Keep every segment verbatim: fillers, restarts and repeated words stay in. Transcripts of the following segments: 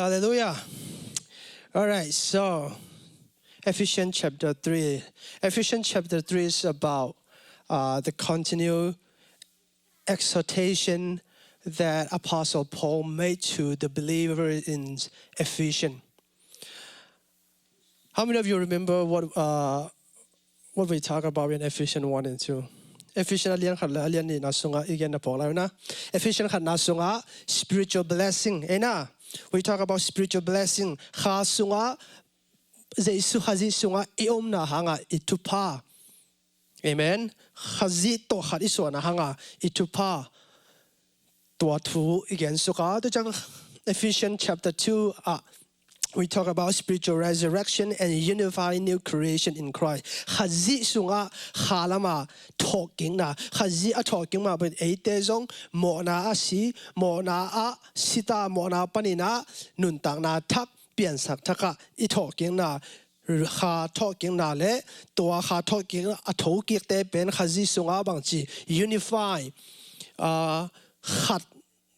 Hallelujah. All right, so Ephesians chapter three. Ephesians chapter three is about uh, the continued exhortation that Apostle Paul made to the believer in Ephesians. How many of you remember what uh, what we talk about in Ephesians one and two? Ephesians a lian khat le a lian nihna sungah i genna phawk lai uh na. Ephesians khatna sungah spiritual blessing, ei na. We talk about spiritual blessing. Kha sungah, Jesu Khazih sungah i omna hangah i thupha. Amen. Khazih tawh khat i suahna hangah i thupha. Tua thu i gen suk a, tua ciang Ephesians chapter two ah, we talk about spiritual resurrection and unifying new creation in Christ. Khazih sungah kha lama thawhkikna, Khazih a thawhkik mah bangin eite zong mawhna ah si, mawhna ah si ta, mawhna panin ah nuntakna thak, piansak thak ah i thawhkikna, kha thawhkikna le tua kha thawhkikna a thokikte pen Khazih sungah bangci unify, ah, khat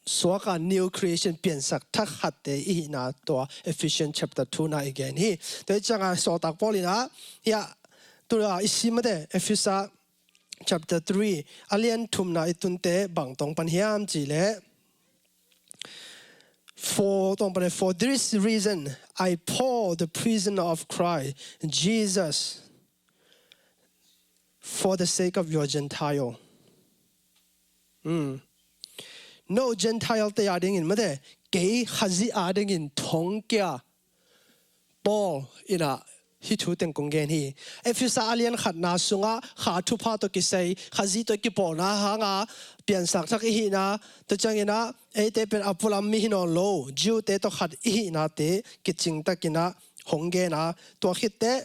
suak a new creation, piansak thak khatte i hihna tua Ephesians chapter two na i gen hi. Tua hi ciangah sawltak Paul in ah, hiah, tu a i sim mate, Ephesians chapter three a lian thumna i tunte bang tawng pan hiam cih leh, for, tawng pan, "For this reason I, Paul, the prisoner of Christ Jesus, for the sake of your Gentile." Hmm. No Gentile te a dingin mate, kei Khazih a dingin thongkia Paul in ah hih thu teng kong gen hi. Ephesians a lian khatna sungah kha thupha tawh kisai, Khazih tawh kipawlna hanga piansak thak i hihna, tua ciangin ah eite pen a pualam mi hi nawn lo, Jew te tawh khat i hihnate kicing takin ah hong gen a, tua khit teh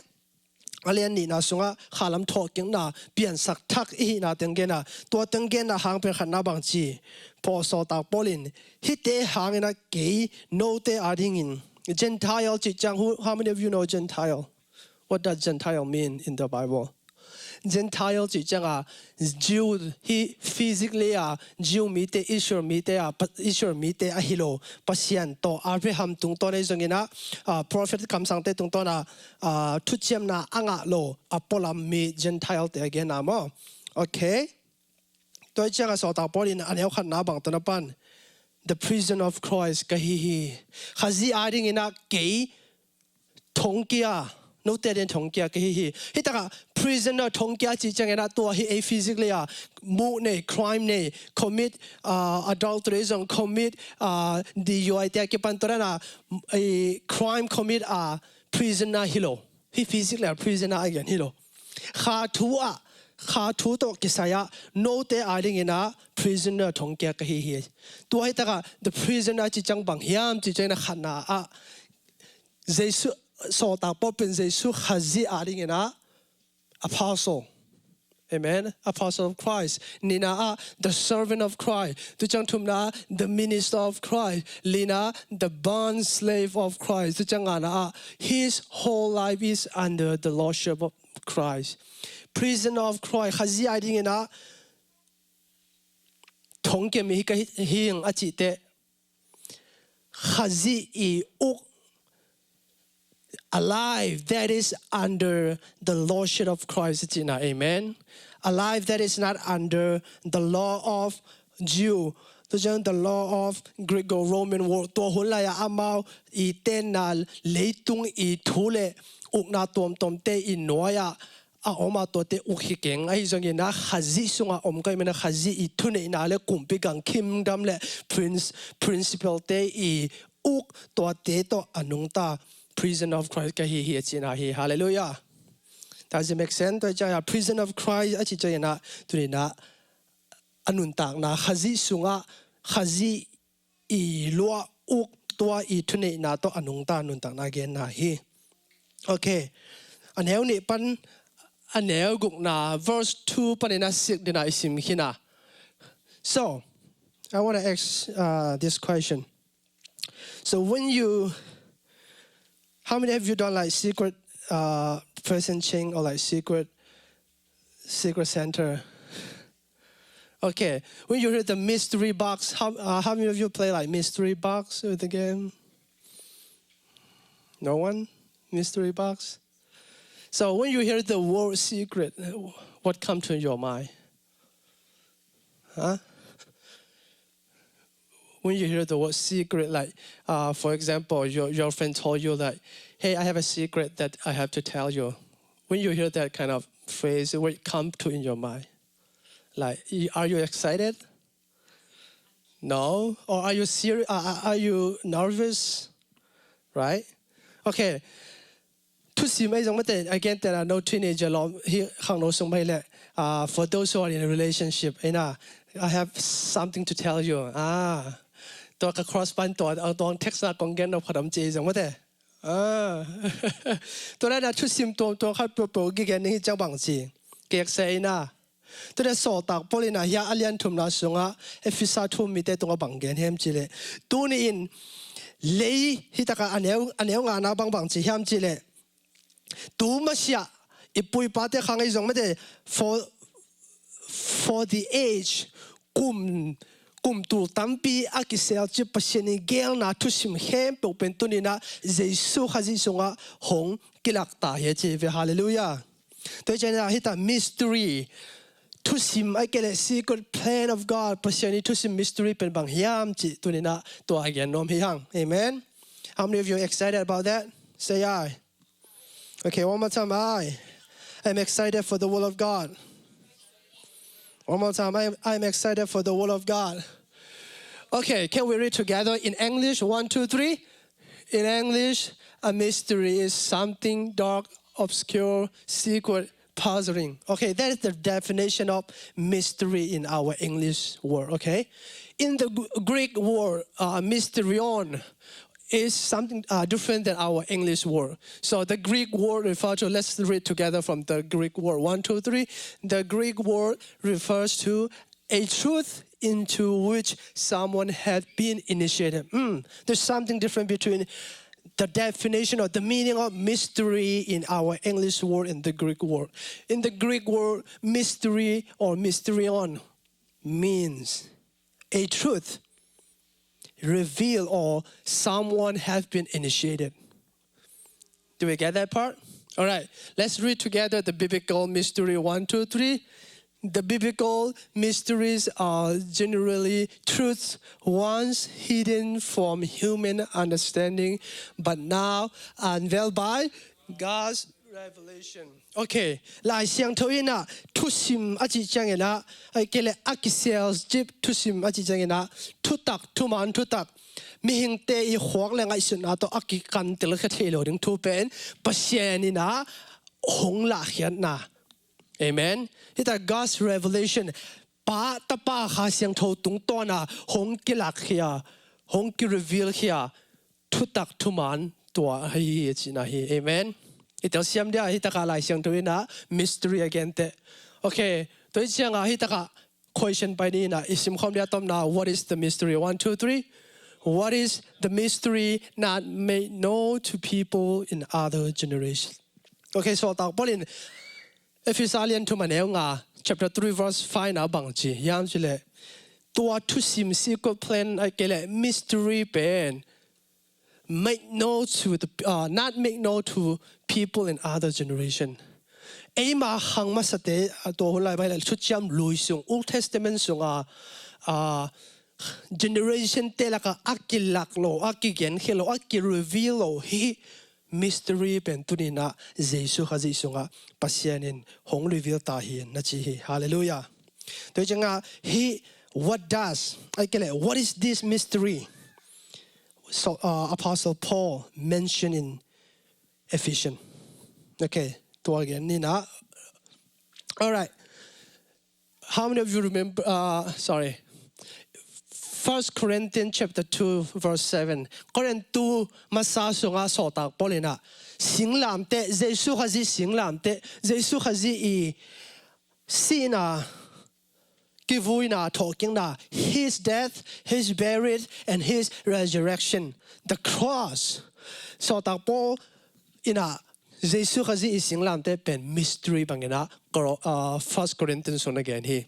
a lian nihna sungah kha lam thawhkikna, piansak thak i hihna teng gen a, tua teng genna hang pen khatna bangci, Paul, sawltak Paul in, "Hihte hangin ah kei note a dingin," Gentile cih ciang, who, how many of you know Gentile? What does Gentile mean in the Bible? Gentile cih ciangah Jew hi, physically a Jew mite, Israel mite a, Pa-, Israel mite ahi lo, Pasian tawh Abraham tungtawn ahi zongin ah, ah, prophet kamsangte tungtawn a, ah, thuciamna a ngah lo a pualam mi Gentile te a genna maw? Okay. Tua hi ciangah sawltak Paul in a neu khatna bang tawh na pan, "The prisoner of Christ ka hi hi." Khazih a dingin ah kei thongkia, note a dingin thongkia ka hi hi. Hih takah prisoner thongkia cih ciangin ah tua hi ei physically a muk nei, crime nei, commit, ah, adultery zong commit, ah, D U I te a kipan tua dan a, ei, crime commit a prisoner hi lo. Hih physically a prisoner a gen hi lo. Kha thu ah, kha thu tawh kisai ah note a dingin ah prisoner thongkia ka hi hi. Tua hih takah the prisoner cih ciang bang hiam cih ciangin ah khatna ah Jesu, sawltak Paul pen Jesu Khazih a dingin ah apostle. Amen. Apostle of Christ. Nihna ah the servant of Christ. Tua ciang thumna ah the minister of Christ. Lina, the bond slave of Christ. Tua ciang ngana ah his whole life is under the lordship of Christ. Prisoner of Christ. Khazih a dingin ah thongkia mi hi ka hi, hi ing a cih teh Khazih i uk, a life that is under the lordship of Christ cihna, amen. A life that is not under the law of Jew, tua ciang the law of Greco-Roman world. Tua hun lai-ah amau i tenna leitung i thu le ukna tuamtuamte i nuai-ah a om a, tuate uk hi keng. Ahi zongin ah Khazih sungah om ka hih manin ah Khazih i thuneihna le kumpi gang, kingdom le prince, principal te i uk, tuate tawh a nungta, prisoner of Christ ka hi hi a cihna hi. Hallelujah. Does it make sense? Tua hi ciangin ah prisoner of Christ a cih ciangin ah tuni-in ah a nuntakna Khazih sungah, Khazih i luah uk, tua i thuneihna tawh a nungta nuntakna genna hi. Okay. A neu nih pan a neu gukna, verse two panin a six dingin ah i sim khin a. So, I wanna ask, uh, this question. So when you, how many of you done, like, secret, uh, person change or, like, secret, secret center? Okay, when you hear the mystery box, how, uh, how many of you play, like, mystery box with the game? No one? Mystery box? So when you hear the word secret, what come to your mind? Huh? When you hear the word secret, like, uh, for example, your, your friend told you, like, "Hey, I have a secret that I have to tell you." When you hear that kind of phrase, what come to in your mind? Like, y- are you excited? No? Or are you serious? Are, are- are you nervous? Right? Okay. Thusim ei zong mate, again, tena no teenager lawm hi khangno sung mai le. Uh, for those who are in a relationship, ina, I have something to tell you. Ah, tua ka crush pan tua, uh, tua text na kong gen no phatam ci zong mate. Ah. Tua na thusim tuam tuam khat peuh peuh kigen ning hi ciang bang ci. Kek se ina. Tua na sawltak Paul ina hia a lian thumna sungah Efesa thu-um mite tungah bang gen hiam ci le. Tuni in lei hi taka a neu, a neu ngana bang bang ci hiam ci le. Tu masiah i puipate khang ei zong mate for, for the age, kum, kum tul tampi a kisel ci Pasian i gelna thusim khempeuh pen tuni ina Jesu Khazih sungah hong kilak ta hi ci ve. Halleluiah. Tua hi ciangin ah hita mystery, thusim a kei le secret plan of God, Pasian i thusim mystery pen bang hiam ci tuni ina tua a gen nuam hi hang. Amen. How many of you are excited about that? Say aye. Okay, one more time. I am excited for the word of God. One more time. I am, I am excited for the word of God. Okay, can we read together in English? One, two, three. In English, a mystery is something dark, obscure, secret, puzzling. Okay, that is the definition of mystery in our English word, okay? In the Gr- Greek word, uh, mysterion, is something, uh, different than our English word. So the Greek word refer to, let's read together from the Greek word. One, two, three. The Greek word refers to a truth into which someone had been initiated. Mm, there's something different between the definition or the meaning of mystery in our English word and the Greek word. In the Greek word, mystery or mysterion means a truth revealed or someone have been initiated. Do we get that part? All right, let's read together the biblical mystery. One, two, three. The biblical mysteries are generally truths once hidden from human understanding, but now unveiled by God's revelation. Okay, Lai Siangtho in ah thusim a cih ciangin ah, a kei le a kisel cip thusim a cih ciangin ah, thutak, thuman thutak, mihingte i khuak le ngaihsutna tawh a kikantel khia thei lo ding thu pen Pasian in ah hong lahkhiatna. Amen. Hita God's revelation, Pa, Tapa, Kha Siangtho tungtawna hong kilakkhia, hong ki-reveal khia thutak, thuman tua hi hi a cihna hi. Amen. I telsiam dia hi taka Lai Siangtho in ah mystery a gen teh. Okay, tua hi ciangah hi taka question pai ni in ah i simkhawm dia tomna, what is the mystery? One, two, three. What is the mystery not made known to people in other generation? Okay, sawltak Paul in Efesa lian thum a neu nga, chapter three verse five na bang ci hiam ci le, tua thusim, secret plan a kei le mystery pen make known to the, uh, not make known to people in other generation. Eima khang masate, uh, tua hun lai bai le thuciam lui sung, Old Testament sunga, uh, generation te laka a kilak lo, a kigenkhia lo, a ki-reveal lo hi mystery pen tuni in ah Jesu Khazih sungah Pasian in hong reveal ta hi na ci hi. Halleluiah. Tua hi ciangah hi, what does, a kei le, what is this mystery? So, uh, Apostle Paul mentioned in Ephesians. Okay, tua gen ni in ah. All right. How many of you remember, uh, sorry, First Corinthians chapter two, verse seven. Korintu masa sunga sawltak Paul in ah singlamteh, Jesu Khazih singlamteh, Jesu Khazih i sihna, kivuina, thawhkikna, his death, his buried, and his resurrection. The cross. Sawltak Paul in ah Jesu Khazih i singlamteh pen mystery bang in ah, Cor-, uh, First Corinthians sung na gen hi.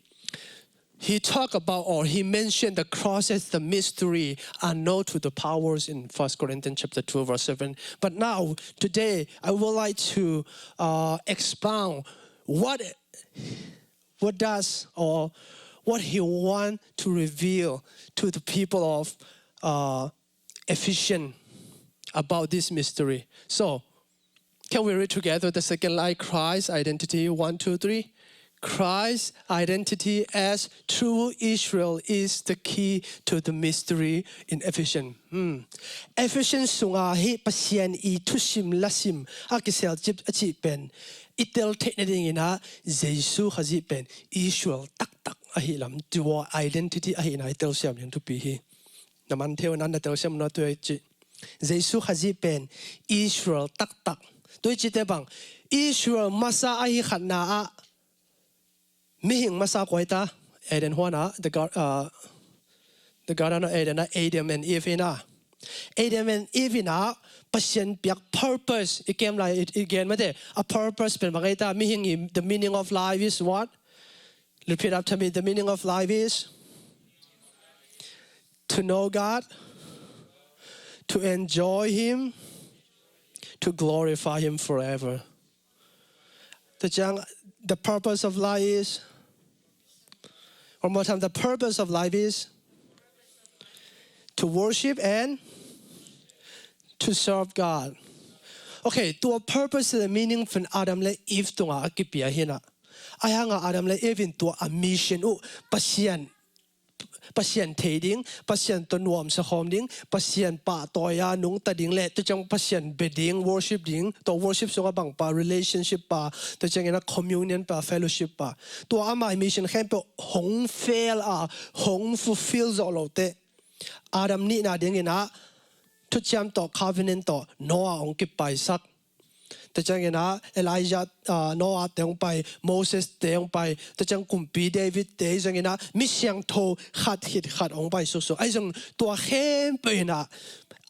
he talked about, or he mentioned, the cross as the mystery unknown to the powers in First Corinthians chapter two, verse seven. But now, today, I would like to uh, expound what what does, or what he want to reveal to the people of uh, Ephesians about this mystery. So, can we read together the second line, Christ's identity? One, two, three. Christ's identity as true Israel is the key to the mystery in Ephesians. Hmm. Ephesians sunga hi Pasian i thusim lasim a kiselcip a cih pen i tel theih nadingin ah Jesu Khazih pen Israel taktak ahi lam, tua identity ahi na i telsiam ding thupi hi. Na man theu na na telsiam na tu i cih. Jesu Khazih pen Israel taktak. Tu i cihte bang, Israel masa ahi khatna ah mihing masa kua hi ta? Eden huan ah, the gar, uh, the Garden of Eden ah, Adam and Eve in ah. Adam and Eve in ah Pasian piak purpose i kem lai i, i gen mate. A purpose pen bang hi ta? Mihing i, the meaning of life is what? Repeat after me. The meaning of life is to know God, to enjoy Him, to glorify Him forever. Tua ciang, the purpose of life is, one more time, the purpose of life is to worship and to serve God. Okay, tua purpose le meaning pen Adam le Eve tungah a kipia hi na. Ahi hangah Adam le Eve in tua a mission uh, Pasian Pasian thei ding, Pasian tawh nuamsa khawm ding, Pasian pahtawi a nungta ding le tua ciang Pasian bia ding, worship ding, tua worship sungah bang pa, relationship pa, tua ciangin ah communion pa, fellowship pa. Tua ama i mission khempeuh hong fail a, hong fulfill zawh lote, Adam nihna dingin ah thuciam tawh, covenant tawh Noah hong kipaisak. Tua ciangin ah Elijah, ah, Noah te hong pai, Moses te hong pai, tua ciang kumpi David te, ahi zongin ah mi siangtho khat khit khat hong pai suksuk. Ahi zong tua khempeuh in ah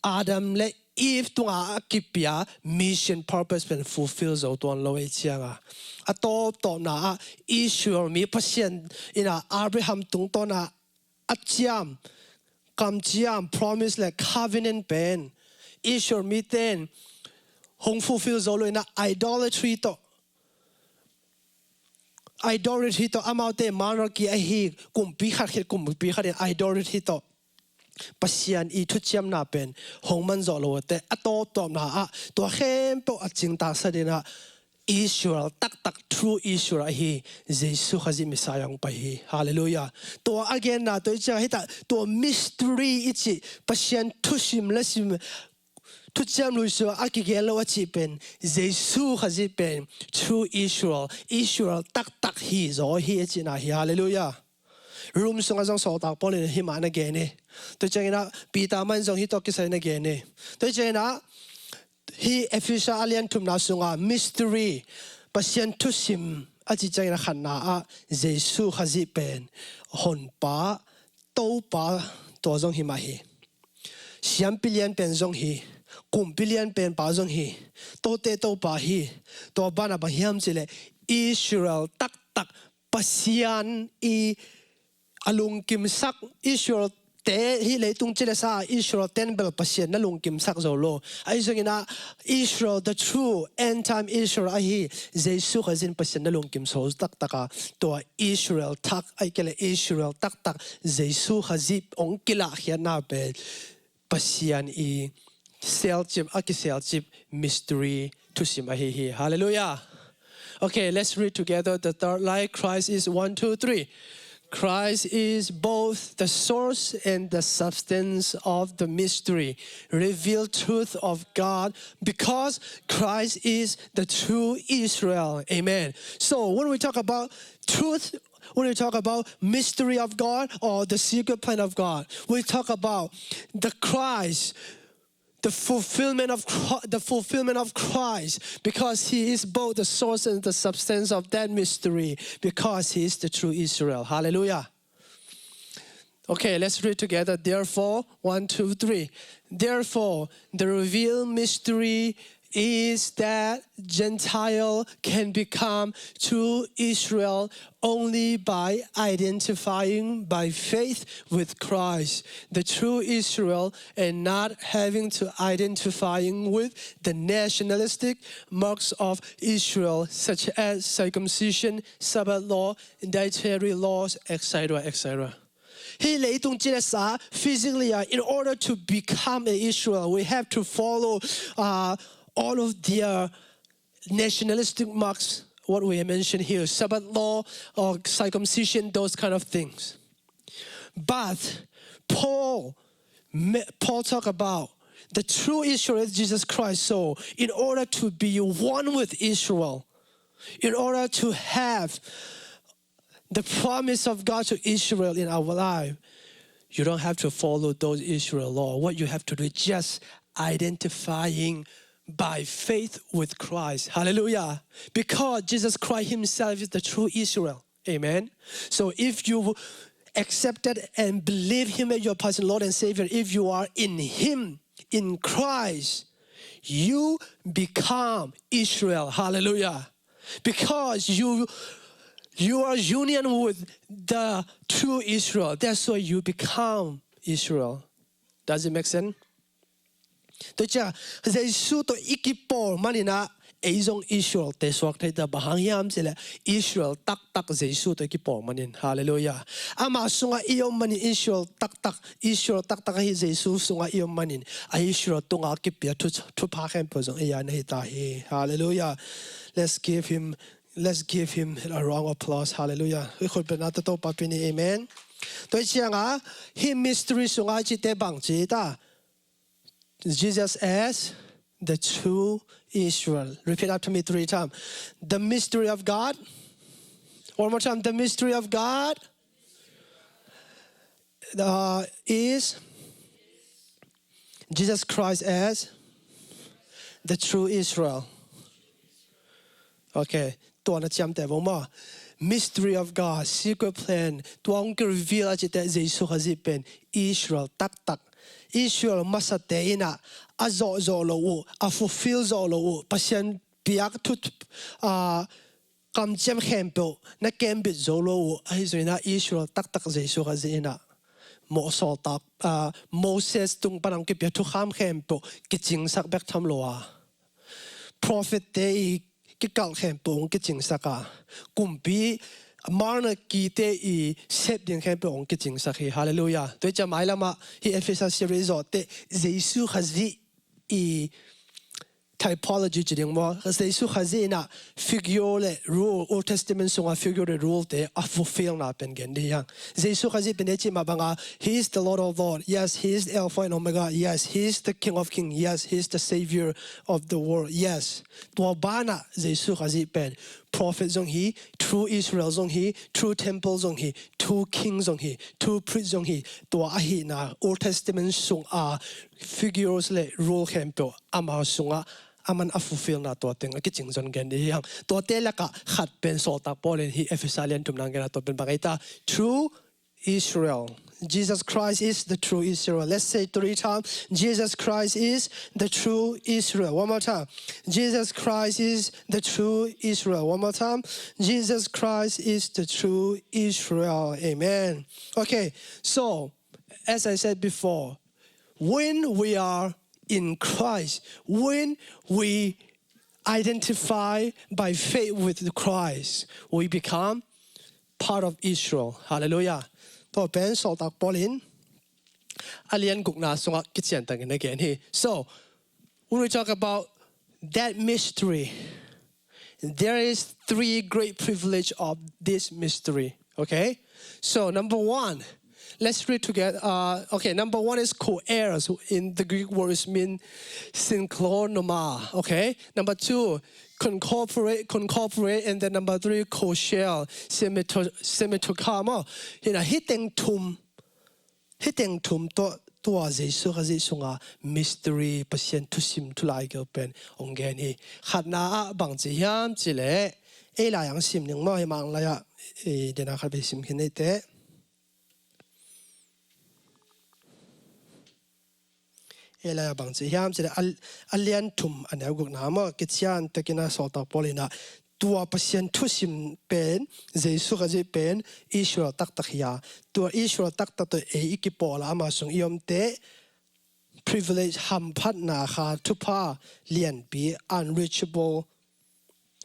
Adam le Eve tungah a kipia mission purpose pen fulfill zo tuan lo ei ciangah, a tawptawpna ah Israel mi Pasian in ah Abraham tungtawn ah a ciam, kamciam, promise le covenant pen Israel mite in hong fulfill zo lo in ah idolatry tawh, idolatry tawh, amaute monarchy ahi, kumpi khat khit kumpi khat in idolatry tawh Pasian i thuciamna pen hong man zawh lote, a tawptawpna ah tua khempeuh a cingtaksat in ah Israel taktak, true Israel ahi Jesu Khazih Messiah hong pai hi. Hallelujah. Tua a genna tua i ciang hi ta, tua mystery i cih, Pasian thusim lasim, thuciam luisua a kigen lo a cih pen Jesu Khazih pen true Israel, Israel taktak hi zaw hi a cihna hi. Hallelujah. Rom sungah zong sawltak Paul in himah na gen hi. Tua ciangin ah Peter mah in zong hih tawh kisai na gen hi. Tua ciangin ah hih Efesa a lian thumna sungah mystery, Pasian thusim a cih ciangin a khatna ah Jesu Khazih pen Honpa, Topa, tua zong hi mah hi. Siampi lian pen zong hi, kumpi lian pen pa zong hi, tote Topa hi. Tua banah bang hiam cih leh Israel taktak Pasian i a lungkimsak Israel te, hih leitung cilesa Israel ten bel Pasian na lungkimsak zo lo. Ahi zongin ah Israel, the true end time Israel ahi Jesu Khazih in Pasian na lungkim zo taktak a, tua Israel thak, ahih kei leh Israel taktak Jesu Khazih hong kilahkhiatna pen Pasian i selcip, a kiselcip mystery thusim ahi hi. Hallelujah. Okay, let's read together the third line. Christ is one, two, three. Christ is both the source and the substance of the mystery, revealed truth of God, because Christ is the true Israel. Amen. So when we talk about truth, when we talk about mystery of God or the secret plan of God, we talk about the Christ, the fulfillment of Chri-, the fulfillment of Christ, because he is both the source and the substance of that mystery, because he is the true Israel. Hallelujah. Okay, let's read together. Therefore, one, two, three. Therefore, the revealed mystery is that Gentile can become true Israel only by identifying by faith with Christ, the true Israel, and not having to identifying with the nationalistic marks of Israel, such as circumcision, Sabbath law, dietary laws, et cetera, et cetera. Hih leitung cilesa physically, uh, in order to become an Israel, we have to follow, uh, all of their nationalistic marks, what we mentioned here, Sabbath law or circumcision, those kind of things. But Paul, Paul talk about the true Israel is Jesus Christ. So in order to be one with Israel, in order to have the promise of God to Israel in our life, you don't have to follow those Israel law. What you have to do is just identifying by faith with Christ. Hallelujah. Because Jesus Christ himself is the true Israel. Amen. So if you accepted and believe him as your personal Lord and Savior, if you are in him, in Christ, you become Israel. Hallelujah. Because you, you are union with the true Israel. That's why you become Israel. Does it make sense? Tua ciang Jesu tawh i kipawl manin ah ei zong Israel te suak thei ta. Bang hang hiam cih leh Israel taktak Jesu tawh i kipawl manin. Hallelujah. Ama sungah i om manin Israel taktak, Israel taktak ahi Jesu sungah i om manin a Israel tungah kipia thu, thupha khempeuh zong ei a na hi ta hi. Hallelujah. Let's give him, let's give him a round of applause. Hallelujah. I khut bengna tawh Topa pi ni. Amen. Tua ciangah hih mystery sungah cihte bang ci ta. Jesus as the true Israel. Repeat after me three times. The mystery of God. One more time. The mystery of God, uh, is Jesus Christ as the true Israel. Okay. Tua na ciamteh vo maw. Mystery of God, secret plan, tua hong ki-reveal a cihte Jesu Khazih pen Israel taktak. Israel masate in ah a zawh zawh loh uh, a fulfill zawh loh uh, Pasian piak thu, ah, kamciam khempeuh na kembit zo lo uh, ahi zongin ah Israel taktak Jesu Khazih in ah mawh sawltak, ah, Moses tung pan hong kipia thukham khempeuh kicingsak bek tham lo a, prophet te i kikalh khempeuh hong kicingsak a, kumpi marna kite i sep ding khempeuh hong kicingsak hi. Hallelujah. Tua ciang mailamah hih Efesa series zawh teh Jesu Khazih i typology ci ding maw, Jesu Khazih in ah figure le rule, Old Testament sungah figure le rule te a fulfill na pen gen ding hi hang. Jesu Khazih pen ei cih mah bangah, he is the Lord of Lords. Yes, he is the Alpha and Omega. Yes, he is the King of Kings. Yes, he is the Savior of the world. Yes. Tua banah Jesu Khazih pen prophet zong hi, true Israel zong hi, true temple zong hi, true king zong hi, true priest zong hi. Tua ahihna Old Testament sungah figures le rule khempeuh ama sungah aman a fulfill na tua teng a kicing zon gen ding hi hang. Tuate lakah khat pen sawltak Paul in hih Efesa lian thumna gena tua pen bang ei ta, true Israel. Jesus Christ is the true Israel. Let's say three times. Jesus Christ is the true Israel. One more time. Jesus Christ is the true Israel. One more time. Jesus Christ is the true Israel. Amen. Okay, so as I said before, when we are in Christ, when we identify by faith with Christ, we become part of Israel. Hallelujah. Tua pen sawltak Paul in a lian gukna sungah kician takin a gen hi. So when we talk about that mystery, there is three great privilege of this mystery. Okay? So number one, let's read together. Uh, okay, number one is co-heirs. In the Greek word is mean synchronoma. Okay? Number two, concorporate, concorporate, and then number three, co-share, semeto-, semetochama. Hih teng thum, hih teng thum tawh tua Jesu Khazih sunga mystery, Pasian thusim thulai gel pen hong gen hi. Khatna ah bang ci hiam cih leh, ei lai ang sim ning maw, hih mang lai ah, eh, dena khat bei sim khin ei teh. Hih lai-ah bang ci hiam cih leh a, a lian thum a neu gukna maw, kician takin a sawltak Paul in ah tua Pasian thusim pen, Jesu Khazih pen Israel taktak hi a, tua Israel taktak tawh ei i kipawl a, ama sung i omte privilege, hamphatna kha, thupha lianpi, unreachable,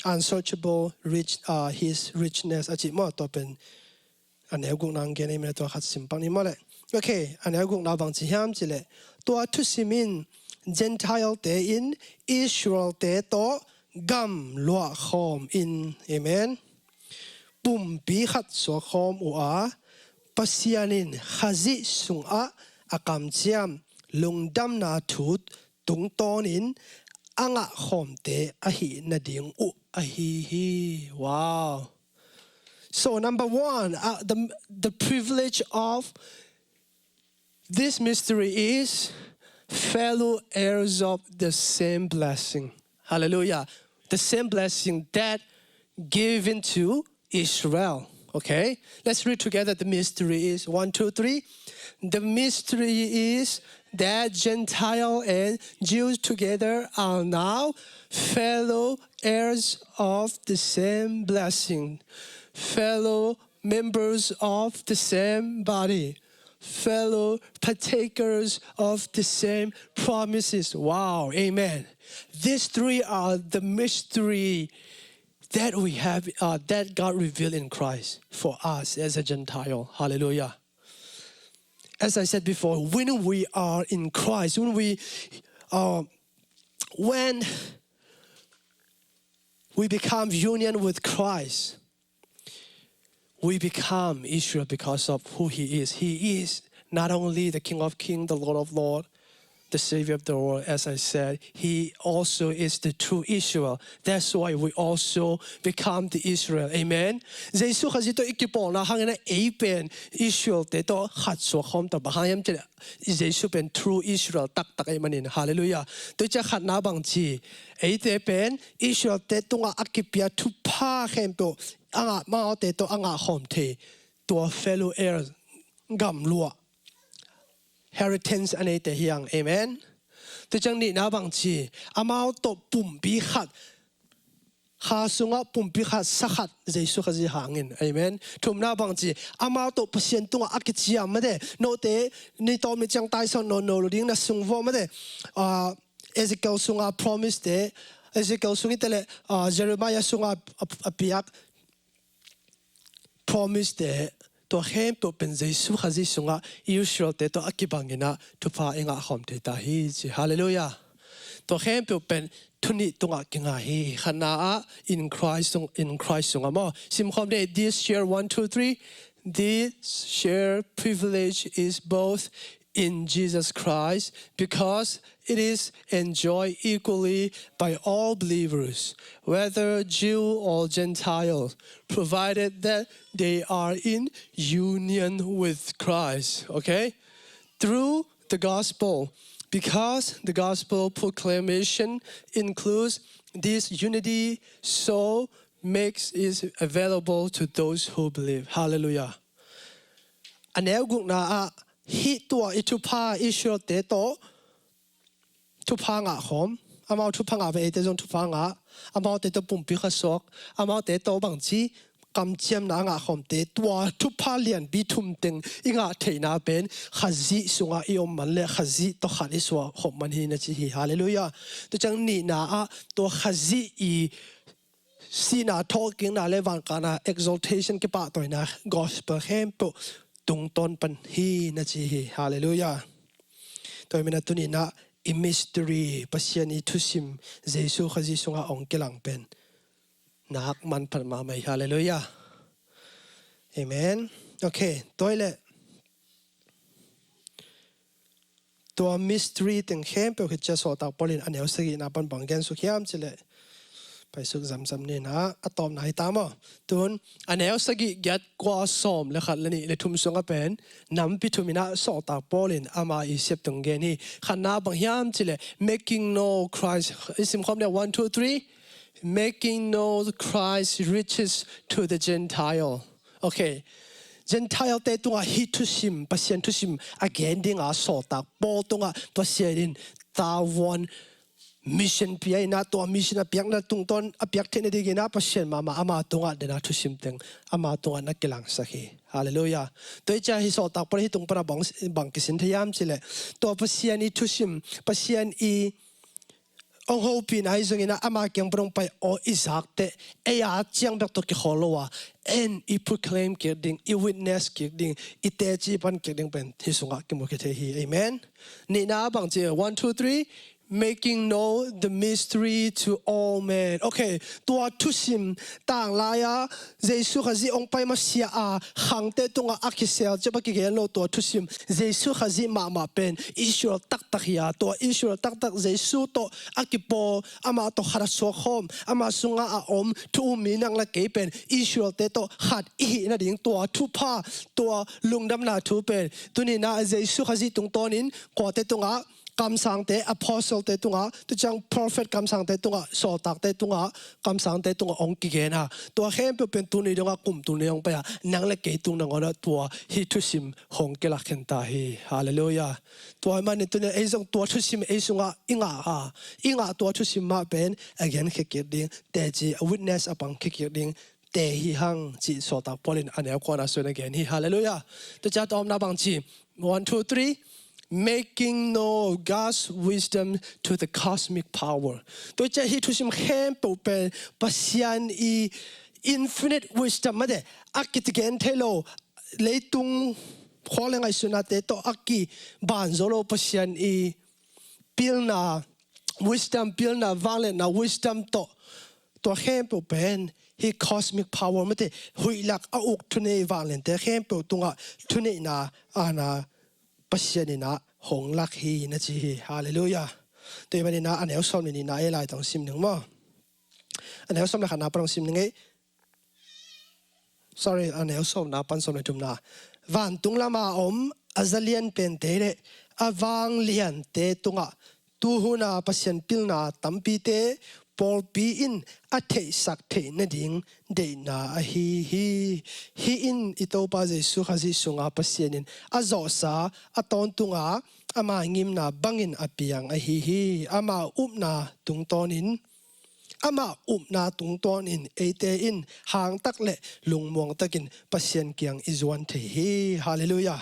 unsearchable rich, uh, his richness a cih maw, tua pen a neu gukna ang gen ei mene, tua khat sim pak ni maw leh. Ok, a neu gukna bang ci hiam cih leh, tua thusim in Gentile-te in Israel-te tawh gam luah khawm in, amen, pumpi khat suak khawm uh a, Pasian in Khazih sungah a kamciam lungdamna thu tungtawnin a ngah khawmte ahih nading uh ahi hi. Wow. So number one, uh, the, the privilege of this mystery is fellow heirs of the same blessing. Hallelujah. The same blessing that given to Israel. Okay? Let's read together. The mystery is one, two, three. The mystery is that Gentile and Jews together are now fellow heirs of the same blessing, fellow members of the same body, fellow partakers of the same promises. Wow, amen. These three are the mystery that we have, uh, that God revealed in Christ for us as a Gentile. Hallelujah. As I said before, when we are in Christ, when we, uh, when we become union with Christ, we become Israel because of who he is. He is not only the King of Kings, the Lord of Lords, the Savior of the world, as I said, he also is the true Israel. That's why we also become the Israel. Amen. Jesu Khazih tawh i kipawlna hangin a ei pen Israel-te tawh khat suak khawm ta, bang hang hiam cih leh Jesu pen true Israel taktak ahih manin. Hallelujah. Tua ciang khatna bang ci, eite pen Israel-te tungah a kipia thupha khempeuh a ngah, amaute tawh a ngah khawm thei, tua fellow heir, gam luah, inheritance a neite hi hang. Amen. Tua ciang nihna bang ci, amau tawh pumpi khat, kha sungah pumpi khat, sa khat, Jesu Khazih hangin. Amen. Thumna bang ci, amau tawh Pasian tungah a kiciam mate, note ni tawm ni ciang taisan nawn lo ding, na sung vua mate, ah, Ezekiel sunga promise te, Ezekiel sung hi ta leh, ah, Jeremiah sunga a, a piak promise te, tua khempeuh pen Jesu Khazih sungah Israel-te tawh a kibangin ah thupha i ngah khawm thei ta hi ci. Hallelujah. Tua khempeuh pen thu nih tungah kinga hi. Khatna ah in Christ sung, in Christ sungah maw. Sim khawm ni, this share, one, two, three. This share privilege is both in Jesus Christ, because it is enjoyed equally by all believers, whether Jew or Gentile, provided that they are in union with Christ. Okay? Through the gospel, because the gospel proclamation includes this unity, so makes it available to those who believe. Hallelujah. A neu gukna ah, hih tua i thupha, Israel-te tawh thupha ngah khawm, amau thupha ngah ve, eite zong thupha ngah, amaute tawh pumpi khat suak, amaute tawh bang ci, kamciamna a ngah khawmte, tua thupha lianpi thum teng i ngah theihna pen Khazih sungah i om man leh Khazih tawh khat i suak khawm man hi na ci hi. Hallelujah. Tua ciang nihna ah, tua Khazih i sihna, thawhkikna leh vankahna, exaltation, kipahtawina, gospel khempeuh tungtawn pan hi na ci hi. Hallelujah. Tua ahih manin ah tuni-in ah i mystery, Pasian i thusim, Jesu Khazih sungah hong kilang pen nak manphat mahmah hi. Hallelujah. Amen. Okay, tua hi leh tua mystery teng khempeuh khit ciang sawltak Paul in a neu sagihna pan bang gensuk hiam cih leh, paisuk zamzam ni-in ah, a tawpna hi ta maw. Tun a neu sagih, giat, kua, sawm leh khat leh nih leh thum sungah pen nampi thum-in ah sawltak Paul in ama i siap tung gen hi. Khatna bang hiam cih leh, making known Christ. I sim khawm ni, one, two, three. Making known Christ's riches to the Gentile. Okay. Gentile-te tungah hih thusim, Pasian thusim a gen dinga sawltak Paul tungah Pasian in tavuan mission pia in ah, tua mission a piakna tungtawn a piak theihna dingin ah Pasian mahmah ama tungah dena thusim teng ama tungah na kilangsak hi. Halleluiah. Tua hi ciang hih sawltak Paul hih tung pana bang, bang kisin thei hiam cih leh, tua Pasian i thusim, Pasian i hong hopihna ahi zongin ah ama kiang pan hong pai aw i zak teh, ei a ciang bek tawh kikhawl lo a, en i proclaim kik ding, i witness kik ding, i teci pan kik ding pen hih sungah kimu kithei hi. Amen. Nihna bang ci, one, two, three, making known the mystery to all men. Okay, tua thusim, tanglai-a Jesu Khazih hong pai masiah a khangte tungah a kisel ciang a kigen lo tua thusim, Jesu Khazih mahmah pen Israel taktak hi a, tua Israel taktak Jesu tawh a kipawl, amah tawh khat a suak khawm, ama sungah a om thu um mi nang le kei pen Israel-te tawh khat i hih nading tua thupha, tua lungdamna thu pen tuni-in ah Jesu Khazih tungtawnin kuate tungah, kamsangte, apostle-te tungah, tua ciang prophet kamsangte tungah, sawltakte tungah, kamsangte tungah hong kigen a, tua khempeuh pen tuni dongah kum tul nih hong pai a, nang le kei tung nangawnah tua hih thusim hong kilak khin ta hi. Halleluiah. Tua ahih manin tuni ei zong tua thusim ei sungah i ngah a, i ngah tua thusim mah pen a genkhia kik ding, teci a witness a pangkhia kik ding te hi hang cih sawltak Paul in a neu kuana sungin a gen hi. Halleluiah. Tua ciang a tawpna bang ci, one, two, three, making known God's wisdom to the cosmic power. Tua ciang hih thusim khempeuh pen Pasian i infinite wisdom, mate, a kigen thei lo, leitung khual le ngaihsutnate tawh a kiban zo lo Pasian i pilna, wisdom pilna, vangliatna wisdom tawh, tua khempeuh pen hih cosmic power, mate, huih lak a uk thunei vangliante khempeuh tungah thuneihna aana Pasian in ah hong lak hi na ci hi. Halleluiah. Tua ahih manin ah a neu sawm le nihna ei lai tawh sim ning maw. A neu sawm le khatna pan hong sim ning ei. Sorry, a neu sawmna pan sawm le thumna. Vantung lama om a za lian pente le a vangliante tungah tuhuna Pasian pilna tampite pawlpi in a theihsak theih nading deihna ahi hi. Hih in i Topa Jesu Khazih sunga Pasian in a zawhsa a tawntunga ama ngimna bangin a piang ahi hi. Ama upna tungtawnin, ama upna tungtawnin eite in hangtak le lungmuang takin Pasian kiang i zuan thei hi. Halleluiah.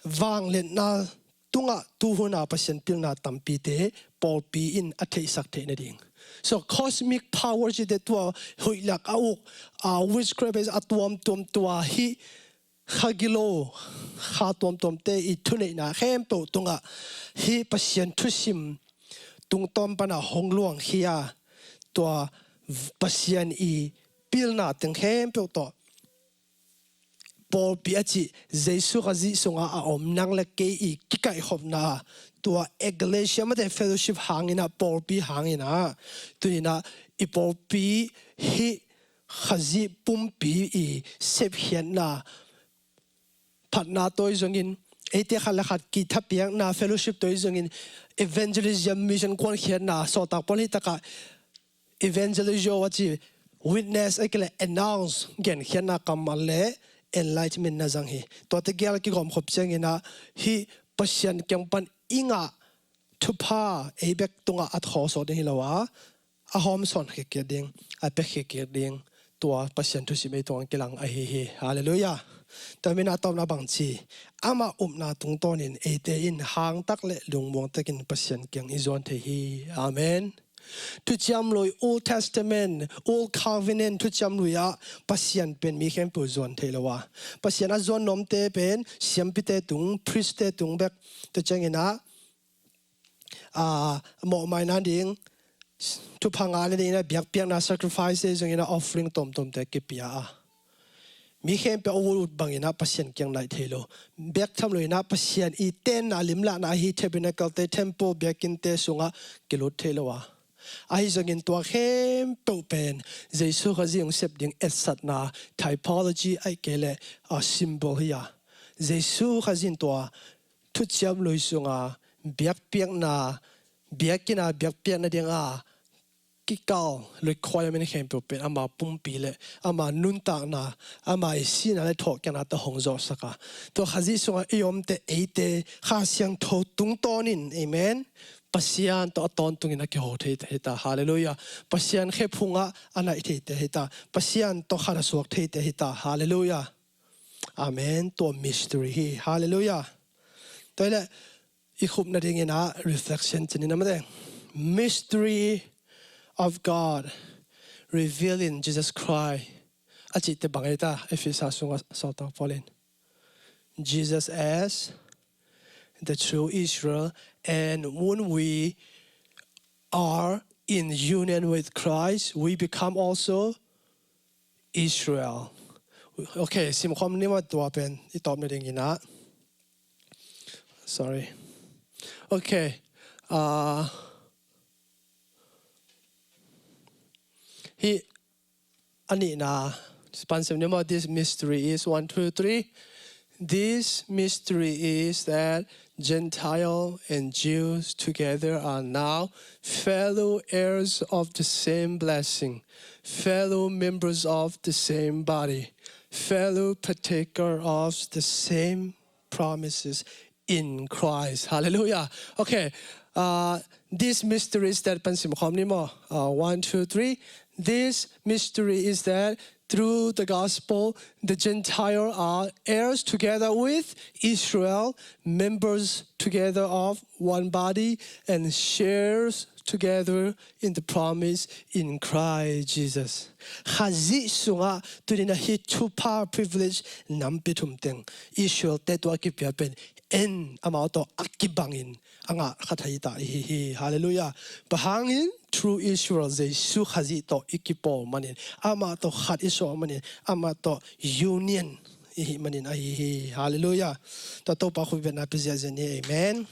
Vangliatna tungah tuhuna Pasian pilna tampite pawlpi in a theihsak theih nading. So cosmic power cite tua huih lak a uk, a witchcraft a tuamtuam tua hih kha gilo, kha tuamtuamte i thuneihna khempeuh tungah hih Pasian thusim tungtawn pana hong luangkhia, tua Pasian i pilna teng khempeuh tawh pawlpi a cih Jesu Khazih sunga a om nang le kei i kikaihkhopna, tua ecclesia, mate, fellowship hangin ah, pawlpi hangin ah, tuni-in ah i pawlpi hih Khazih pumpi i sepkhiatna, phatna tawh zongin, eite khat le khat kithapiakna, fellowship tawh zongin, evangelism, mission kuankhiatna, sawltak Paul hih takah evangelization a ci, witness ahih kei leh announce, genkhiatna kammal le enlightenment na zang hi. Tuate gel kigawmkhop ciangin ah hih Pasian kiang pan i ngah thupha ei bek tungah a thaw sawt ding hi lo a, a hawmsawn khia kik ding, a pia khia kik ding, tua Pasian thusim ei tungah kilang ahi hi. Halleluiah. Tua ahih manin a tawpna bang ci, ama upna tungtawnin eite in hangtak le lungmuang takin Pasian kiang i zuan thei hi. Amen. Thuciam Lui, Old Testament, Old Covenant Thuciam Lui ah Pasian pen mi khempeuh zuan thei lo a, Pasian a zuan nuamte pen siampite tung, priestte tung bek. Tua ciangin ah, a, mawhmaina ding, thupha ngahna dingin ah biakpiakna, sacrifice zongin ah offering tuamtuamte kipia a, mi khempeuh a ut bangin ah Pasian kiang naih thei lo. Biaktham Lui in ah Pasian i tenna limlahna ahi tabernacle-te, temple, biakinnte sungah kilut thei lo a, ahi zongin tua khempeuh pen Jesu Khazih hong sep ding etsakna, typology ahih kei leh, a, symbol hi a, Jesu Khazih in tua Thuciam Lui sunga biakpiakna, biakinn a biakpiakna dinga kikal requirement khempeuh pen ama pumpi le ama nuntakna, ama i sihna le thawhkikna tawh hong zawhsak a, tua Khazih sungah i omte eite Kha Siangtho tungtawnin, amen, Pasian tawh a tawntungin a kiho theite hi ta. Halleluiah. Pasian khephungah a naih theite hi ta. Pasian tawh khat a suak theite hi ta. Halleluiah. Amen. Tua mystery hi. Halleluiah. Tua hi leh i khupna dingin ah reflection ci ni, na mate. Mystery of God revealed in Jesus Christ. A cihte bang ei ta, Efesa sungah sawltak Paul in, Jesus as the true Israel, and when we are in union with Christ, we become also Israel. Okay, simkhawm ni maw tua pen, i tawpna dingin ah. Sorry. Okay. Uh, hih a nihna pan sim ni maw, this mystery is, one, two, three. This mystery is that Gentile and Jews together are now fellow heirs of the same blessing, fellow members of the same body, fellow partaker of the same promises in Christ. Halleluiah. Okay. Uh, these mysteries that pan simkhawm ni maw. Uh, one, two, three. This mystery is that through the gospel, the Gentile are heirs together with Israel, members together of one body, and shares together in the promise in Christ Jesus. Khazih sungah tuni-in ah hih thupha privilege nampi thum teng Israel-te tawh a kipia pen en amau tawh a kibangin a ngah kha thei ta i hi hi. Halleluiah. Bang hangin through Israel, Jesu Khazih tawh i kipawl manin, amah tawh khat i suak manin, amah tawh union i hih manin ahi hi. Halleluiah. Tua Topa khubiatna pia ziahziah ni. Amen.